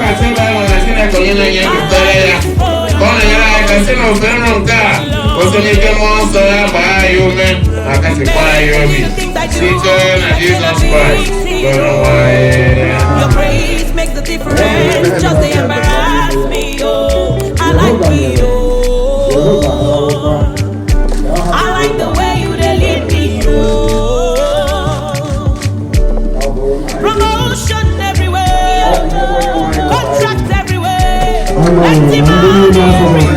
Tụkwasị obi anyị nwere na Chineke onye na-enye ndụ kpere ya ka ọ na-enyere anyị aka site n'ofe nro nke a o site n'ike mmụọ nsọ ya gbaa anyị ume ma kasịkwa anyị obi site na Jizọs Kraịst bụ Onyenwe anyị. Your grace makes the difference. Just they embarrass me, oh. I like me, oh. I like the way you dey lead me, oh. Promotion everywhere, contract everywhere, empty money everywhere.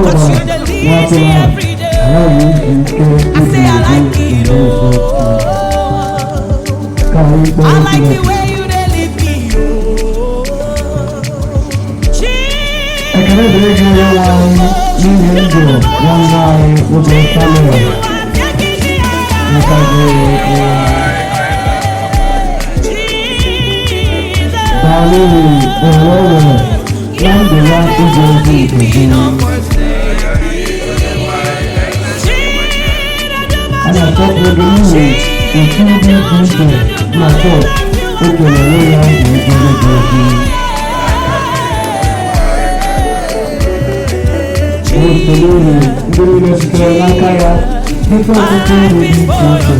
'Cause you dey lead me every day. I say I like it, oh. I like the way you dey lead me, oh. Ekele dịrị gị, onye nwe anyị, n'ihi ndụ nwanne anyị nwoke Samuel nka gị. Daa n'ihi ohere o nwere na ndụ ya ije ozi nke gị. A na-asọpụrụ gị n'ihi otu dị iche iche na chọọchị o kere onwe ya wee jere gị ozi. O site n'uru ndị niile sitere n'aka ya rite ọtụtụ uru dị iche iche.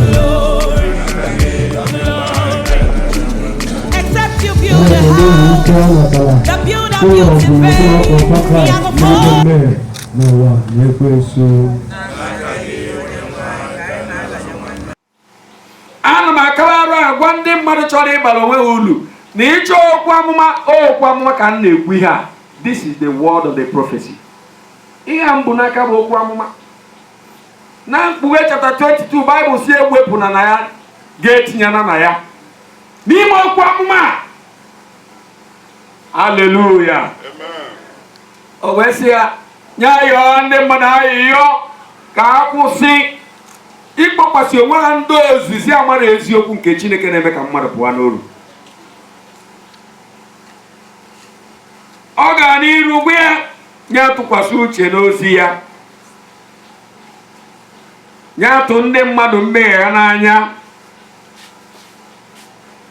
Except you build a Na-ekele n'ihi house, ike ọ natara the builder ịlụ built ọgụ in n'okpuru vain. ọkwa Kraịst Me, I go megide fall. mmehie n'ụwa na ekwensu. Ana m akara arụ agwa ndị mmadụ chọrọ ịbara onwe ha ulu na ịchọ okwu amụma. Okwu amụma ka m na-ekwu ihe a. This is the word of the prophecy. Ihe a mbụ n'aka bụ okwu amụma. Na Mkpughe chapter 22, Bible si ewepụna na ya ga-etinyana na ya n'ime okwu amụma a. Haleluya! O wee sị ya nye yọọ ndị mmadụ ayịyọ ka a kwụsị ịkpọkwasị onwe ha ndị ozizi amara eziokwu nke Chineke na-eme ka mmadụ pụọ n'oru. Ọ gara n'iru gwa ya nye tụkwasị uche n'ozi ya, nye atụ ndị mmadụ mmehie ha n'anya.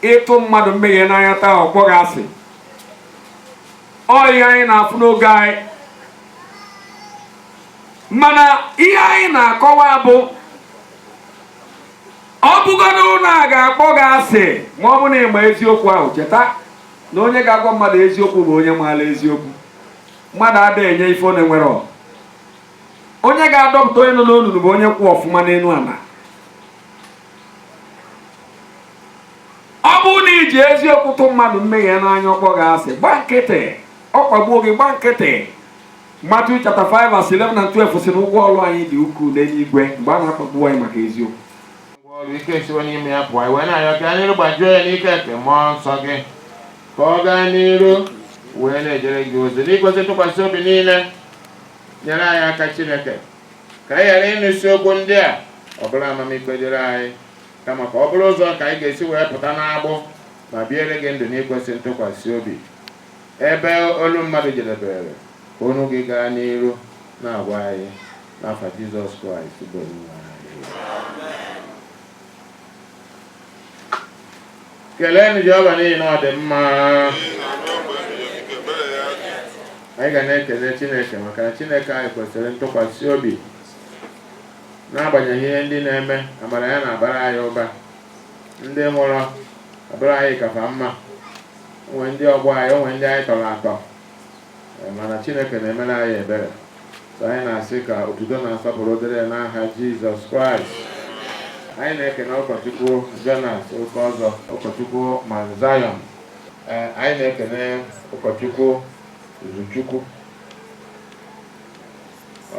Ịtụ mmadụ mmehie n'anya taa, ọ kpọghị asị. Ọ ihe anyị na-afụ n'oge anyị, mana ihe anyị na-akọwa bụ ọ bụgodo na a ga-akpọ gị asị, ma ọ bụ na ịma eziokwu ahụ, cheta na onye ga-agwa mmadụ eziokwu bụ onye maara eziokwu. Mmadụ adịghị enye ife ọ na-enwere. Onye ga-adọpụta onye nọ n'olulu bụ onye kwụ ọfụma n'elu ala. Ọ bụrụ na iji eziokwu tụ mmadụ mmehie n'anya, ọkpọ gị asị, gba nkịtị. Ọ kpagbuo gị, gba nkịtị. Matthew chapter 5 verse 11 and 12 si na ụgwọ ọrụ anyị dị ukwuu n'eluigwe mgbe a na-akpagbu anyị maka eziokwu. Ngwa ọrụ ike esiwo n'ime ya pụọ, wee na-arịọ ka n'iru gbajuo ya n'ike nke mmụọ nsọ gị, ka ọ gaa n'iru wee na-ejere gị ozi n'ikwesị ntụkwasị obi niile. Nyere anyị aka, Chineke, ka anyị ghara ịnụ okwu ndị a ọ bụla amamikpe dịrị anyị, kama ka ọ bụrụ ụzọ ka anyị ga-esi wee pụta n'agbụ ma biere gị ndụ n'ikwesị ntụkwasị obi. Ebe olu mmadụ jedebere, ka olu gị gaa n'iru na-agwa anyị. N'afa Jizọs Kraịst bụ Onyenwe anyị. Keleenụ Jehova n'ihi na ọ dị mma. Anyị ga na-ekele Chineke maka na Chineke anyị kwesịrị ntụkwasị obi. N'agbanyeghị ihe ndị na-eme, amara ya na-abara anyị ụba. Ndị nwụrụ abụrụ anyị kafa mma, onwe ndị ọgbọ anyị, onwe ndị anyị tọrọ atọ, mana Chineke na-emere anyị ebere. So anyị na-asị ka otuto na nsọpụrụ dịrị ya n'aha Jizọs Kraịst. Anyị na-ekene ụkọchukwu Jonas Okeọzọ, ụkọchukwu Mount Zion. Ee, anyị na-ekene ụkọchukwu Izuchukwu,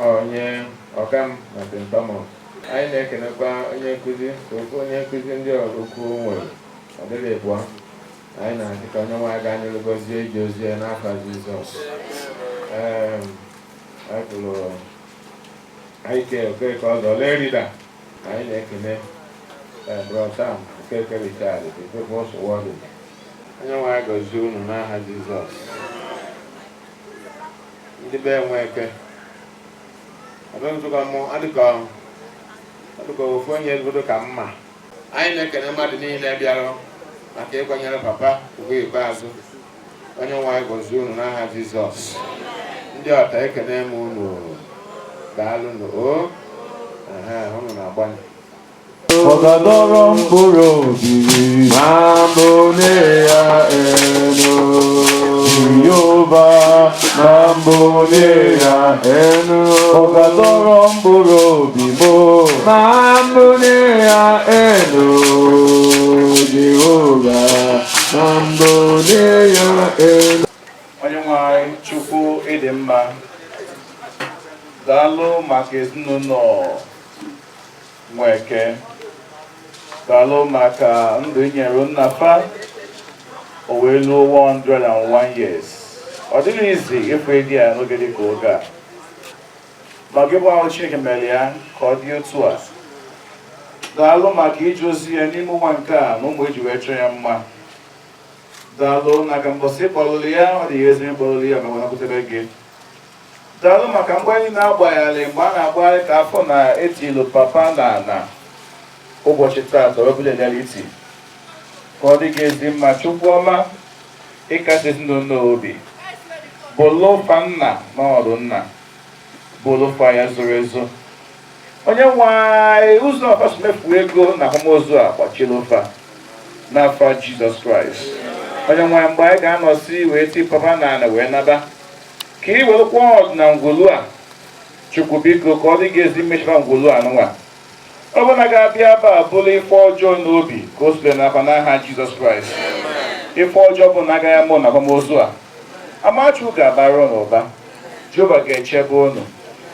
onye ọkam na St. Thomas. Anyị na-ekenekwa onye nkụzi, ofu onye nkụzi ndị ọrụ ukwu nwere ọ dịghị ịbụọ. Anyị na-asị ka onye nwaanyị gaa n'iru gọzie ije ozi ya n'afa Jizọs. Ee, anyị kwuru anyị ke Okeke ọzọ lerida. Anyị na-ekene Bro Sam Okeke Richard, the People's Warden. Onye nwaanyị gọzie unu n'aha Jizọs. Ndị be Nweke adịghịzikwa mụ adịka ofu onye obodo ka mma. Anyị na-ekene mmadụ niile bịara maka ịkwanyere papa ugwu ikpeazụ. Onye nwe anyị gọzie unu n'aha Jizọs. Ndị ọta, ekene m unu, daalụnụ o. Aha, unu na-agbanye. Ọ ga-adọrọ mkpụrụ obi Ma mbuli ya elu. Jehova, Ma mbuli ya elu. ọ ga-adọrọ mkpụrụ obi m. Ma mbuli ya elu. Jehova, ma mbuli ya elu. Onye nwe anyị Chukwu, ịdị mma. Daalụ maka ezinụlọ Nweke. Daalụ maka ndụ i nyere nna fa, o wee luo 101 years. Ọ dịghị izi ịfụ ịdị ya n'oge dị ka oge a, ma gị bụ ahụ Chineke mere ya ka ọ dị otu a. Daalụ maka ije ozi ya n'ime ụwa nke a na ụmụ eji wee chọọ ya mma. Daalụ maka mbọsị kpọrụrụ ya, ọ dị ya ezi kpọrụrụ ya ma wenakwutere gị. Daalụ maka mgbanye na-agbagharị mgbe a na-agbagharị ka afọ na-etilu papa na ana ụbọchị taata webụla reality, ka ọ dị gị ezi mma. Chukwu ọma, ịkasị ezinụlọ obi, bụlụfa nna n'ọdụ nna, bụlụfa ya zoro ezo. Onye nwe anyị, ụzọ ọfasụ mefu ego na akwamozu a, gbachiri ụfa n'afọ Jizọs Kraịst. Onye nwe anyị, mgbe anyị ga-anọsi wee ti papa na ana wee naba, ka ị werekwa ọdụ na ngwulu a. Chukwu biko, ka ọ dị gị ezi mmechiba ngwulu a nụnwa. Ọ bụrụ na ga-abịa ebe a bụrụ ife ọjọọ n'obi, ka o site n'akwa n'aha Jizọs Kraịst. Ife ọjọọ bụ na agaghị amụ na akwamozu a. Amachukwu ga-abara unu ụba. Jehova ga-echebe unu,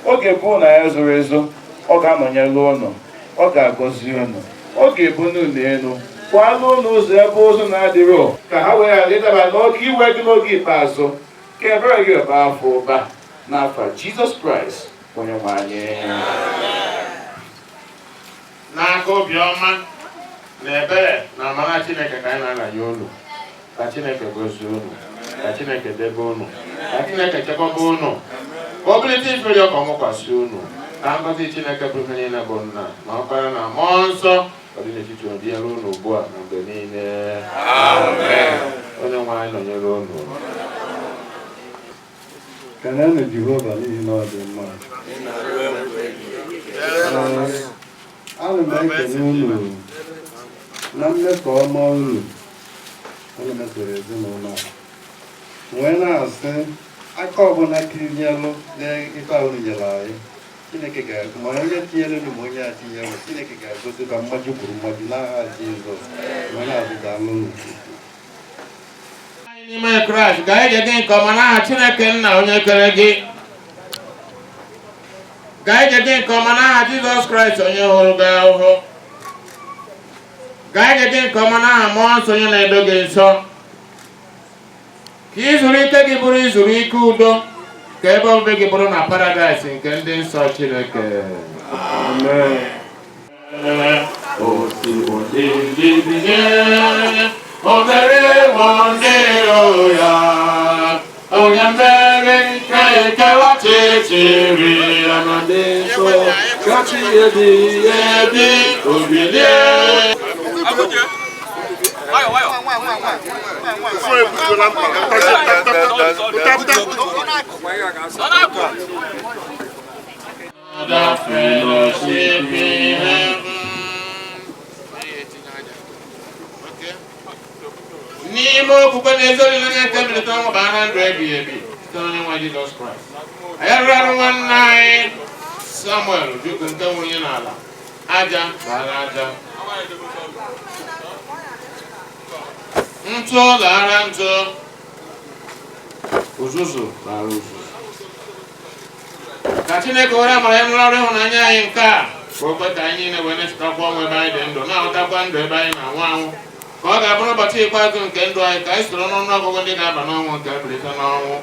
ọ ga-ebu unu anya zoro ezo, ọ ga-anọnyere unu, ọ ga-agọzi unu, ọ ga-ebu unu elu, kwalụ unu ụzọ ebe ụzọ na-adịrọ, ka ha wee ghara ịdaba n'oke iwe gị n'oge ikpeazụ. Ka ebere gị baa afọ ụba n'afa Jizọs Kraịst, onye nwe anyị. N'aka obiọma na ebere na amara Chineke ka anyị na-aranye unu. Ka Chineke gozie unu, ka Chineke debe unu, ka Chineke chekwaba unu, ka obilite ifere ọka ọmụkwasị unu, ka ngọzi Chineke bụ ihe niile, bụ Nna na Ọkpara na Mmụọ Nsọ, ọ dị n'etiti unu, dịnyere unu ugbu a na mgbe niile. Onye nwe anyị nọnyere unu. Kenenụ Jehova n'ihi na ọ dị mma. Ee, ana m ekene unu na mmekọ ọma unu unu mesoro ezinụlọ a, wee na-asị aka ọbụla tinyelụ n'ife a unu nyere anyị, Chineke ga ma onye tinyere unu ma onye a tinyere, Chineke ga-agosi ka mmaji kwuru mmaji n'aha Jizọs. Wee na-asị daalụ unu. N'ime Kraịst, gaa ije gị nke ọma n'aha Chineke Nna onye kere gị. Gaa ije gị nke ọma n'aha Jizọs Kraịst onye hụrụ gị ahụhụ. Gaa ije gị nke ọma n'aha Mmụọ Nsọ onye na-edo gị nsọ. Ka izuru ike gị bụrụ izuru ike udo, ka ebe obibi gị bụrụ na paradaịs nke ndị nsọ Chineke. Amen. Otu obere ndị ya onye mmeri nke ekewa chịchịrị ya na ndị nsọ Kachi ebighị ebi obilie. The fellowship in heaven. N'ime okwukwe na ezi olileanya nke mbilite ọnwụ baa na ndụ ebighị ebi site n'onye nwe Jizọs Kraịst. Anyị rụrụ arụ nwanne anyị Samuel Ojukwu nke nwunye n'ala aja bara aja, ntụ lara ntụ, uzuzu lara uzuzu. Ka Chineke were amara ya nụrụ ọrụ ịhụnanya anyị nke a, ka o kwe ka anyị niile wee na-echetakwa ọnwụ ebe anyị dị ndụ, na-ahụtakwa ndụ ebe anyị na-anwụ anwụ, ka ọ ga-abụrụ ụbọchị ikpeazụ nke ndụ anyị, ka anyị soro n'ọnụ ọgụgụ ndị ga-aba n'ọnwụ nke mbilite n'ọnwụ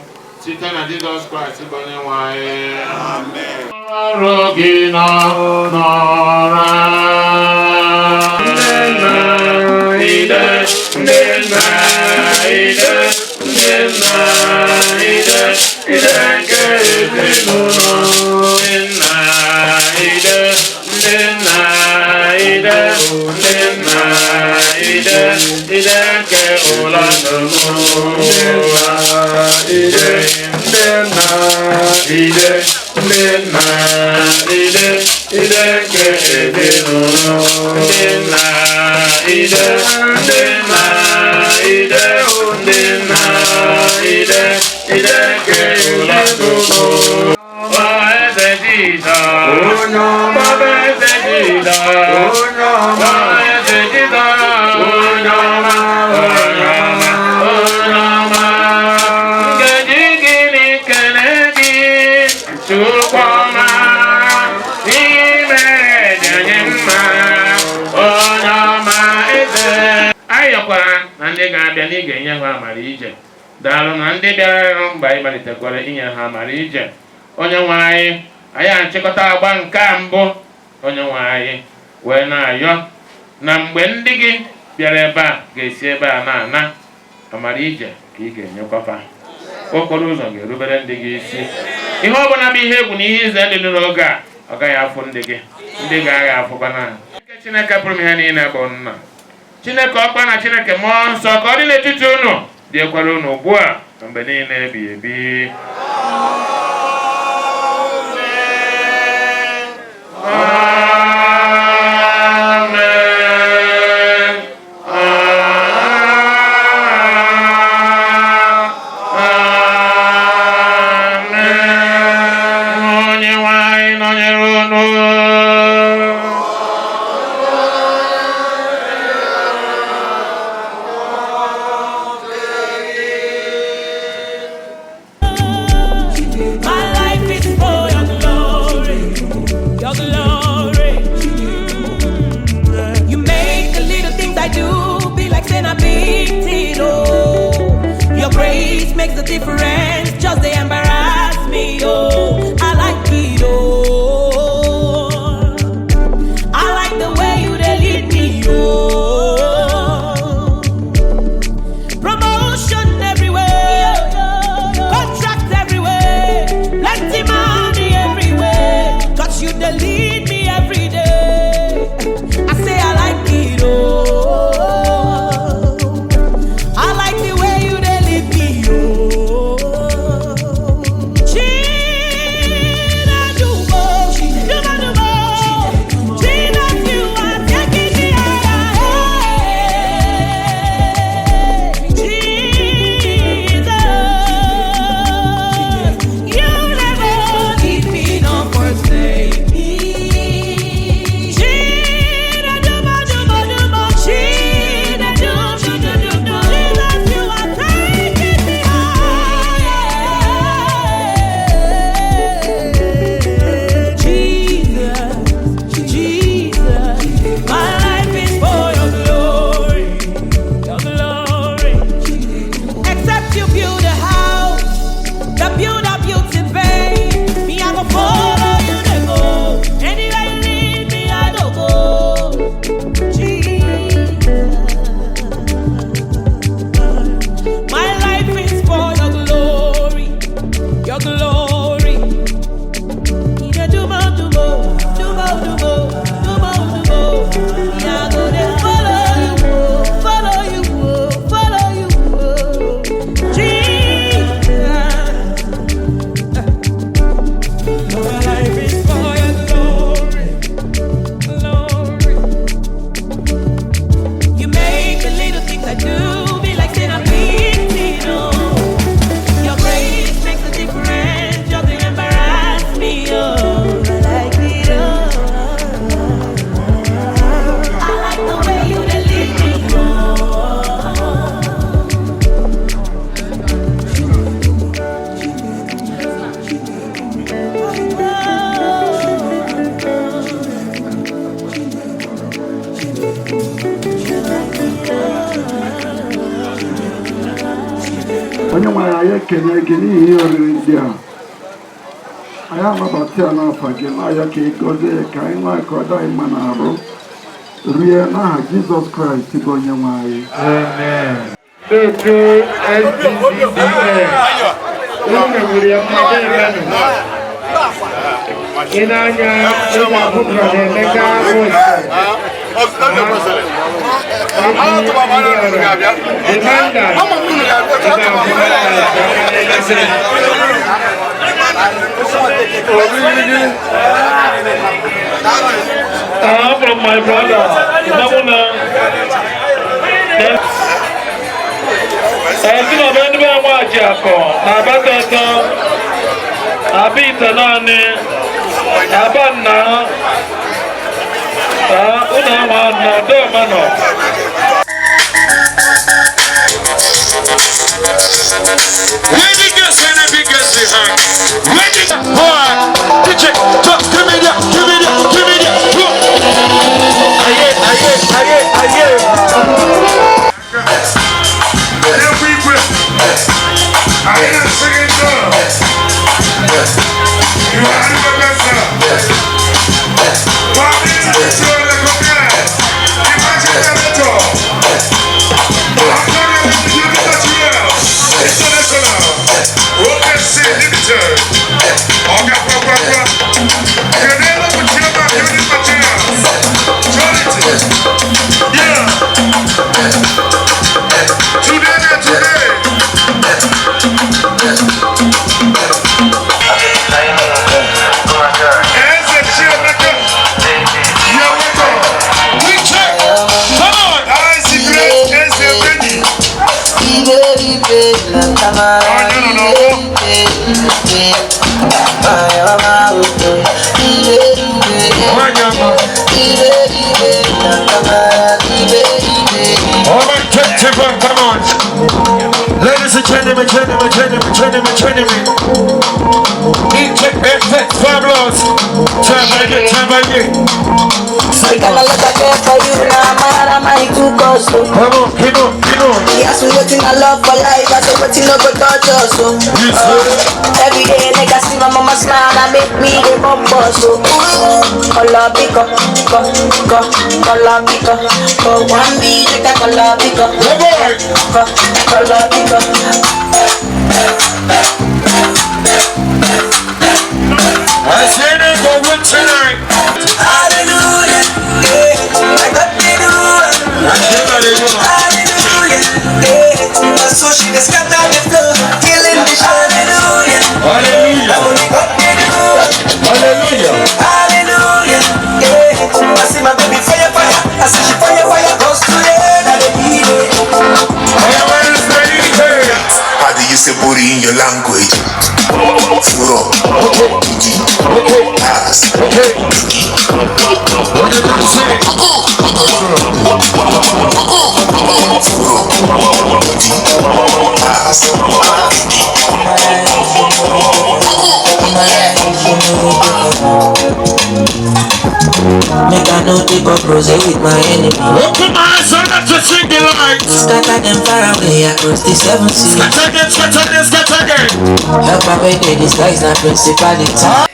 site na Jizọs Kraịst bụ onye nwe anyị. Ọrụ gị nọ n'ọra. Ide, ndị nna, ide, ndị nna, ide, ide nke ezinụlọ. Ndị nna, ide, ndị nna, ide, ndị nna, ide, ide nke ụlọ. Ndị nna. Ide ndị nna, ide ndị nna, ide ide nke ezinụlọ. Ndị nna, ide ndị nna, ide ndị nna, ide ide nke ụlọ. Eze Jizọs, Onye ọma. Eze Jizọs, Onye ọma. Eze Jizọs, Onye ọma. Onye ọma, onye ọma. Nkeji gịnị kele gị, Chukwu ọma, ime dị anyị mma, onye ọma eze. Anyị yọkwara na ndị ga-abịa na ị ga-enye ha amara ije. Daalụ na ndị bịara mgbe anyị malitekwara inye ha amara ije. Onye nwe anyị, anyị achịkọta agba nke a mbụ, onye nwe anyị wee na-ayọ na mgbe ndị gị bịara ebe a ga-esi ebe a na-ana amara ije ka ị ga-enyekwafa. Okporo ụzọ ga-erubere ndị gị isi. Ihe ọ bụla bụ ihe egwu na ihe ize ndụ dị n'oge a, ọ gaghị afụ ndị gị, ndị ga-agha afụkwa na nke Chineke pụrụ m ihe niile bụ nna. Chineke ọkpa na Chineke mmụọ nsọ ka ọ dị n'etiti unu, dịkwara unu ugbu a na mgbe niile ebighị ebi. Amen. Amen. Onye nwe anyị nọnyere unu. My life is for your glory, your glory. You make the little things I do be like saying a big thing, oh. Your grace makes the difference, just they embarrass me, oh. I like it, oh. I like the way you dey lead me, oh. Promotion everywhere, contract everywhere, plenty money everywhere. 'Cause you dey lead me every day. I say I like it, oh. I like the way you dey lead me, oh. Chinadumo, Chidumadumo, Jesus, you are taking me higher. Jesus, you never leave me nor forsake me. Chinadumadumadumo, Chinadumadumadumo, Jesus, you are taking me higher. Jesus, Jesus, my life is for your glory, your glory. Except you build a house, the builder built in vain. Me, I go follow you to go. Anywhere you lead me, I go go. Jesus, my life is for your glory, your glory. Dumo, dumo, dumo, dumo, dumo, dumo. Me, I go dey follow you, oh, follow you, oh, follow you, oh. Jesus. My life is for your glory, glory. You make the little things I do be like saying I'm big deal. Your grace makes a difference, just embarrass me, oh. I like it, oh. I like the way you dey lead me, oh. Onye nwere anyị ekele gị n'ihi ihe oriri ndị a. Anyị anabata ya n'afa gị na-ayọ ka ị gọzie ya ka anyị nwee ka ọ dị anyị mma n'arụ rie n'aha Jizọs Kraịst bụ onye nwe anyị. Amen. Otu SDCDA, unu nwere ya mmadụ emenụ. Ị na-anya ị ga-ahụ Brọda Emeka Nwosu. From my brother, Namuna. Ẹ̀sìn ọ̀bẹ ní bẹ́ẹ̀ wọ́n àjẹ́ àkọ́, àbátọ̀tọ̀, àbí ìtẹ̀láni, àbá nà, ụnụ àwọn àna dẹ́ẹ̀mà nọ. Come on. Ladies and gentlemen, gentlemen, gentlemen, gentlemen, gentlemen. Each effect, fabulous. Time by you, time by you. Got a lot of care for you now, man. I'm too cost. Come on, keep on, keep on. Yes, we waiting a love for life. I say waiting no go touch us. So. Every day, nigga, see my mama smile, I make me the bump us. So, color pick up, go, go, color pick up, go. One B, nigga, color pick up, go, color pick up. I said it go with tonight. Hallelujah, yeah. I got the do. Hallelujah, yeah. So she just got down the floor, killing the show. Hallelujah, hallelujah. I only got the do. Hallelujah, hallelujah, yeah. I see my baby fire, fire. I see she fire, fire. Goes to the end of the day. How do you say booty in your language? Furo, Didi, Pass, Didi. Furo, Didi, Pass, Make I no take up rose with my enemy. Open my eyes so not to see the light. Scatter them far away across the seven seas. Scatter them, scatter them, scatter them. Help my way there, disguise na principality.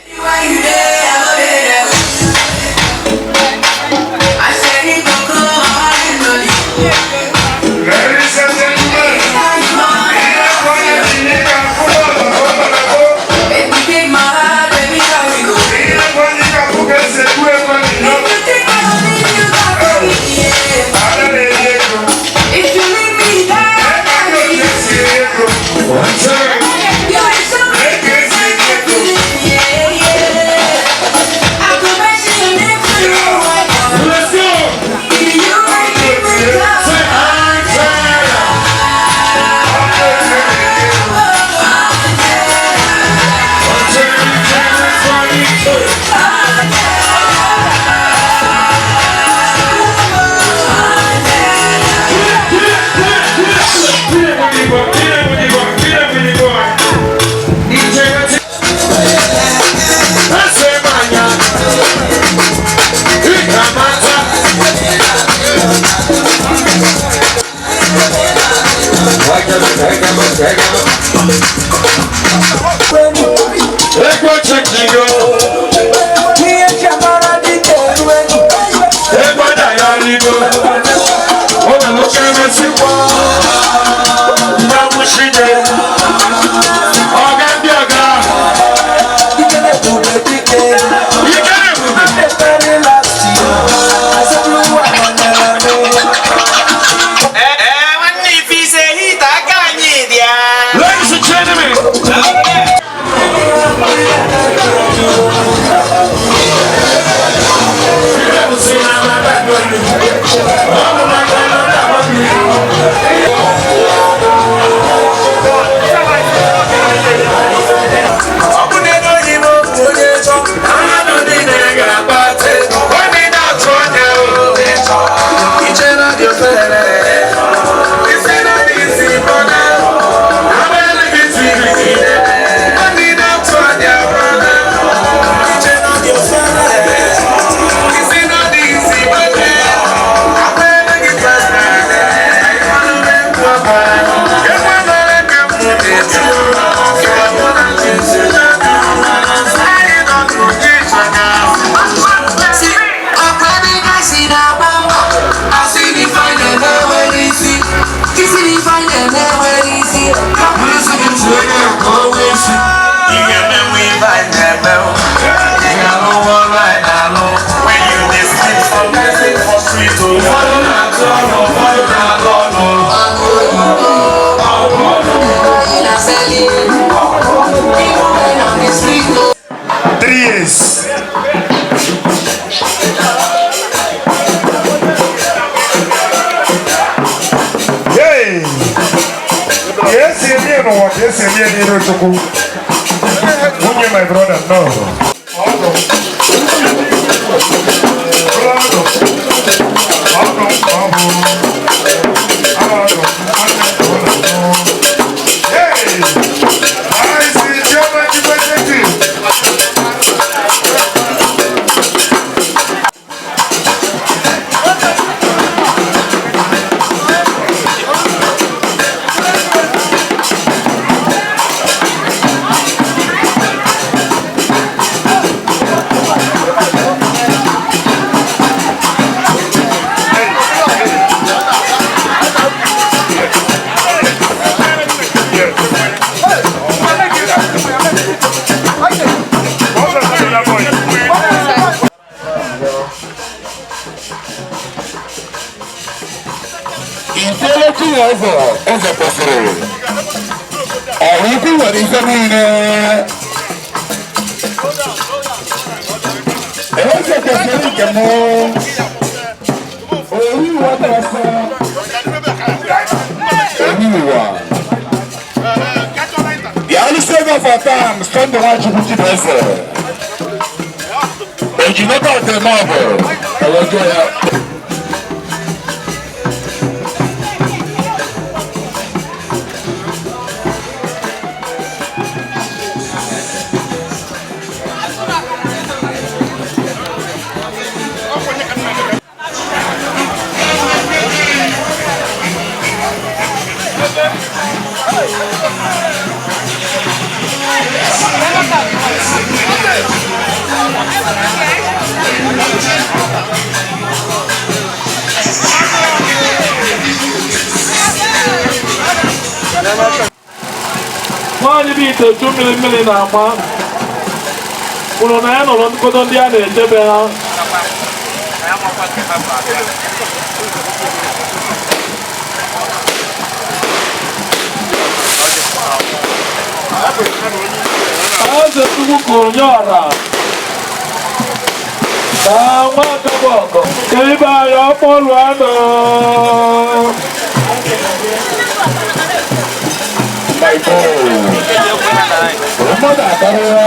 You got it. Esi eme ya n'iru Chukwu. Nwunye my brother, no. Ọdụ. Ọdụ. Ọdụ ọ bụ. Ọdụ. Nwanne m ka ọ na-anụ. Hey! I see Chairman Chief Executive. Ijele Chineze eze kwesịrị ọrụ ukwu nwere ife niile. Eze kwesịrị nke mụ oyi nwata ọsọ oyi ụwa. The only savior for time, Sunday Nwachukwu Chineze. Ejineta Otemọbụ, ewejọ ya. Nwaanyị bụ ite ju mmiri mmiri na-agba kwuru na ya nụrụ nkodo ndị a na-echebe ha. Eze Chukwu kụrụ nye ọra na nwa akabọgọ ka ibe anyị ọkpọlụ anọ. My boy. Mmadụ akarịa.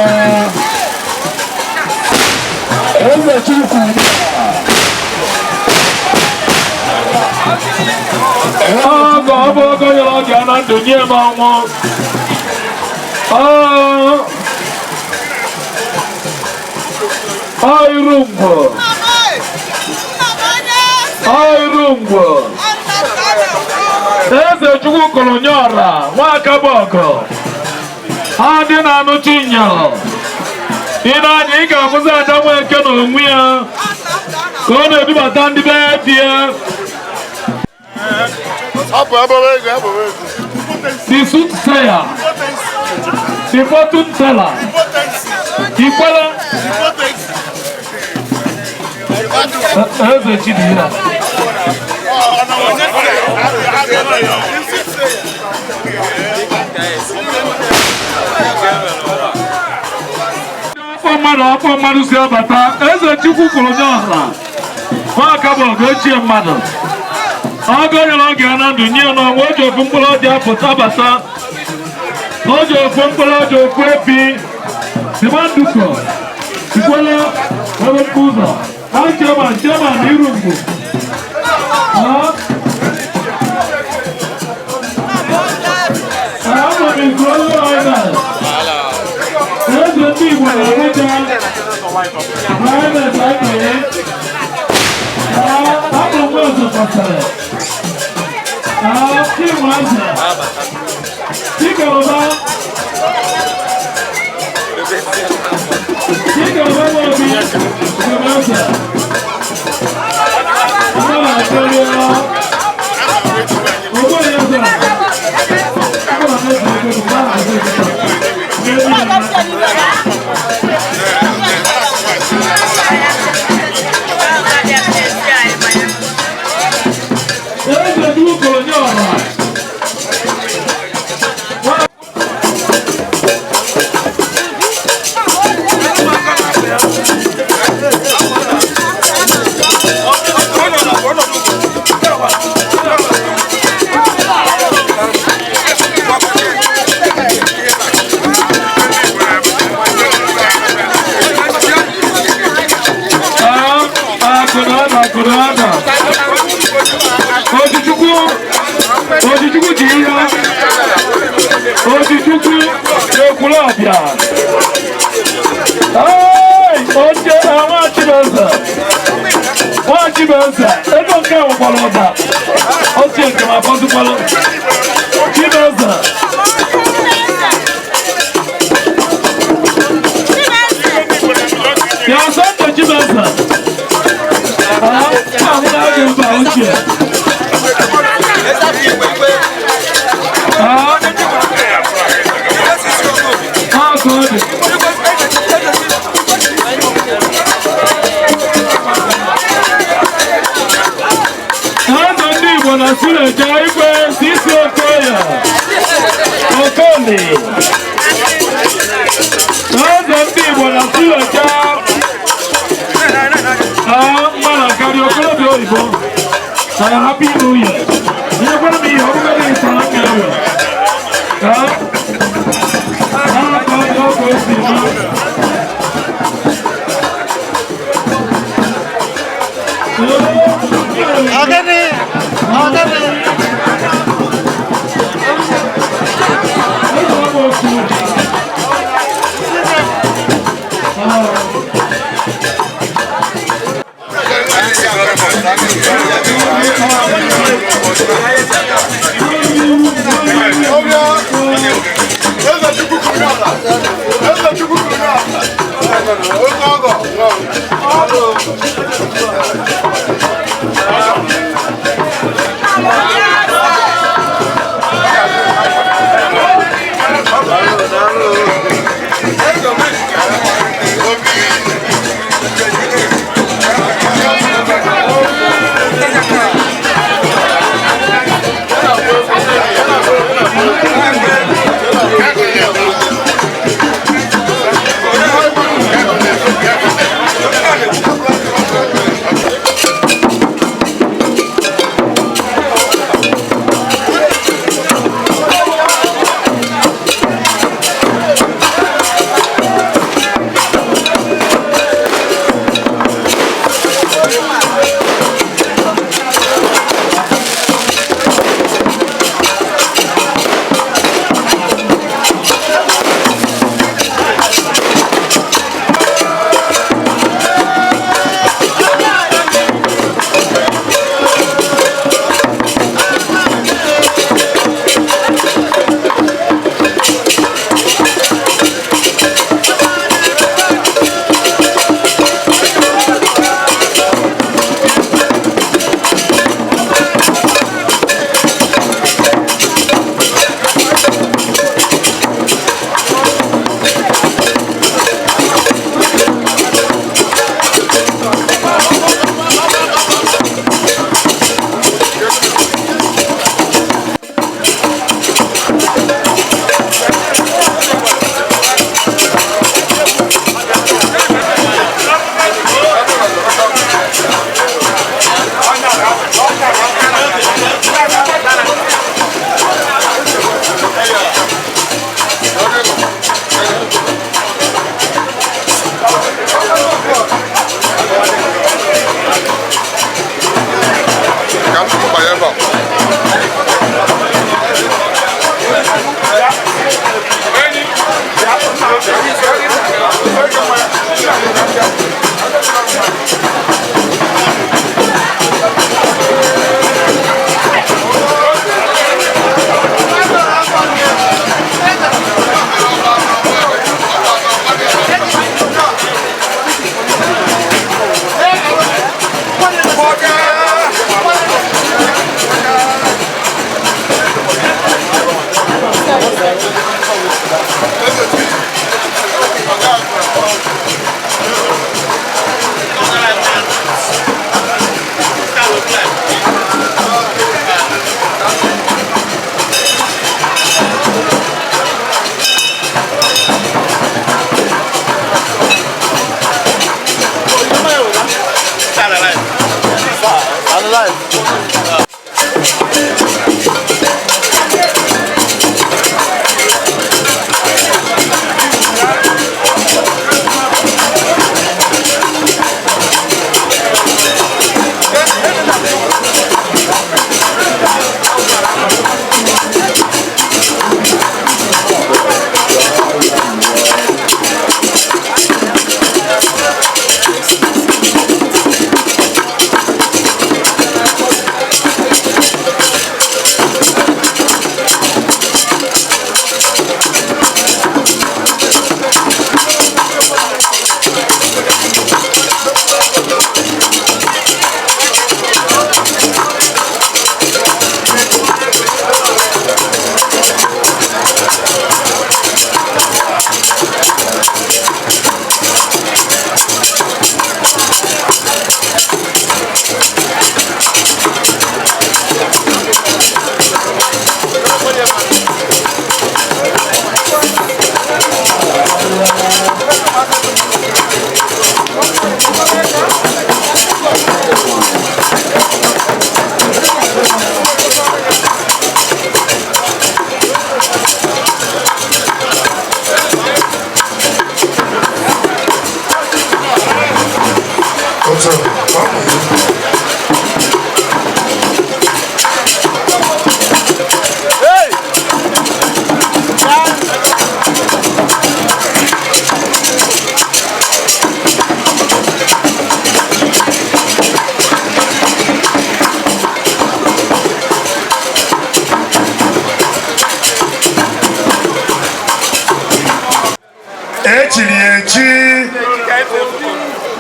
Eze Chukwu. Ọgọ ọ bụ ogo nyere ọgịa na ndụ nye m ọnwụ. Ọ iru ngwo. Ọ iru ngwo. Eze Chukwu kụrụ nye ọra nwa akabọgọ. Ha dị na-anụ chinyere. Ị na-anya ị ga-abụzi ada Nweke na onwe ya ka ọ na-edubata ndị be di ya. The soothsayer, the fortune teller, Ikwela, Eze Chidera. Afọ mmadụ si abata, Eze Chukwu kwuru nye ọha, nwa bụ ọgụ ochie mmadụ. Ọgụ nyere oge na ndụ nye n'ọnwa, o ji ofu mkpụrụ ọjị apụta bata. O ji ofu mkpụrụ ọjị ofu epi. Simanduko, Ikwela, ebe nke ụzọ. Ha chairman, chairman iru ngwu. Ama m nke onye ọna. Eze ndị Igbo na Abuja. Private Akere. Abụ m eze kwasịrị. Chinweze. Chikeoba. Chikeoba Nwobi. Chikeoba. Ọmọ àtọ́lé ọ. Ogbo yẹn sọ. Ọmọ àtọ́lé Eze Chukwu kụrụ nye ọra. Akụnada. Ojichukwu, Ojichukwu ji ihe. Ojichukwu Ekwulọbịa. Hey, oche nwa Chibueze. Nwa Chibueze, ego nke a nwekwara ụda. Ochie nke ma afọdụkwalụ. Chibueze. Ya Sunday Chibueze. Ah, ahụ na-aga mba ochie. Ah, ah, ka ọ dị. Eze ndị Igbo na Suleja Igwe Sisi Okoye Okoli. Eze ndị Igbo na Suleja mmanụ karịa okorobịa oyibo na happy new year. Nyekwara m ihe ọbụla dị ịtara aka ewe. Ka ha ka ọ dị ọkụ esi eme. Ọgẹ́ni! Ọgẹ́ni!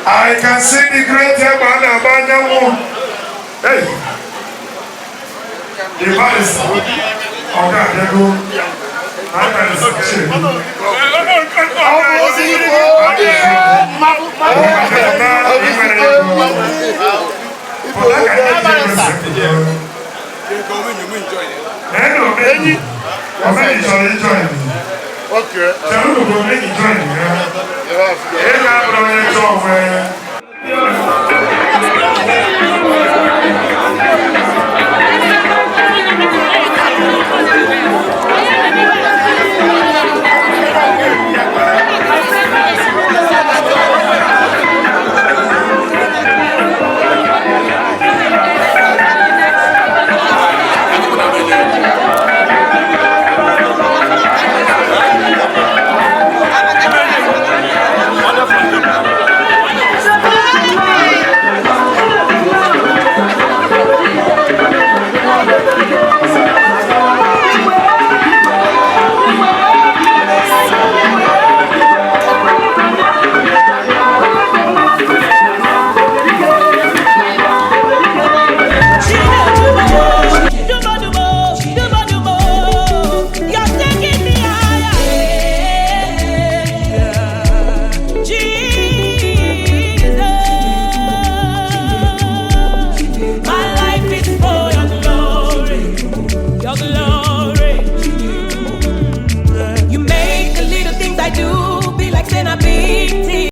I can see the great man Abanyanwu. Hey, the barrister, Oga Adego, I barrister Chief. Enyi, ọmọ ìjọ ìjọ ìlú. Chere unu bụ onye ìjọ ìlú ya. Ị ga-abụrụ onye chọọ onwe.